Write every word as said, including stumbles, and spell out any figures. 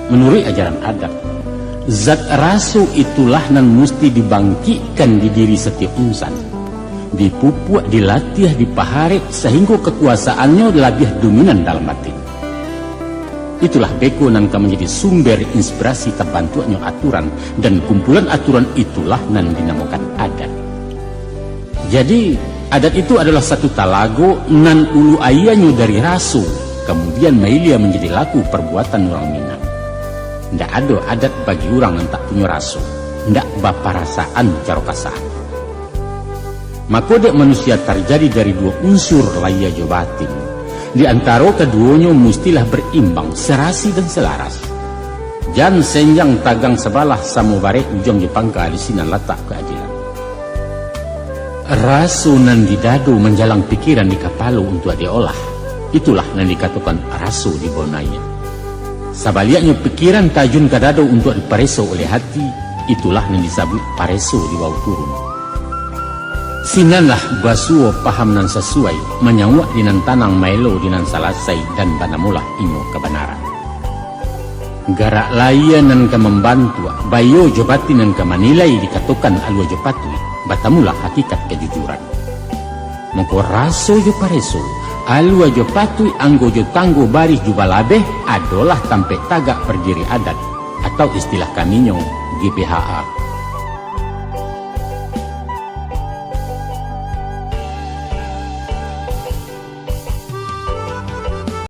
Manuruik ajaran adat, zat raso itulah nan musti dibangkikkan di diri satiok insan, dipupuak, dilatiah, dipaharek, sahinggo kakuasaannyo labiah dominan dalam batin. Itulah beko nan ka manjadi sumber inspirasi tabantuaknyo aturan, dan kumpulan aturan itulah nan dinamokan adat. Jadi, adat itu adolah satu talago nan ulu aianyo dari raso, kamudian mailia manjadi laku parbuatan urang Minang. Ndak ado adat bagi urang nan tak punyo raso, ndak baparasaan caro kasa. Mako, dek manusia tarjadi dari duo unsur, lahia jo batin. Di antaro kaduonyo mustilah barimbang, sarasi dan salaras. Jan senjang tagang sabalah, samo barek ujuang jo pangka, di sinan latak kaadilan. Raso nan di dado manjalang pikiran di kapalo untuak diolah, itulah nan dikatokan raso di bawah naiak. Sabaliaknyo, pikiran tajun ka dado untuak dipareso oleh ati, itulah nan disabuik pareso di bawah turun. Sinanlah basuo paham nan sasuai, manyauak di nan tanang, maelo di nan salasai, dan banamolah inyo kabanaran. Garak lahia nan ka mambantuak, baiyo jo batin nan ka manilai, dikatokan alua jo patuik, batamulah hakikat kajujuran. Mako, raso jo pareso, alua jo patuik, anggo jo tanggo, barih jo balabeh, adolah tampek tagak bardiri adat, atau istilah kaminyo, G B H A.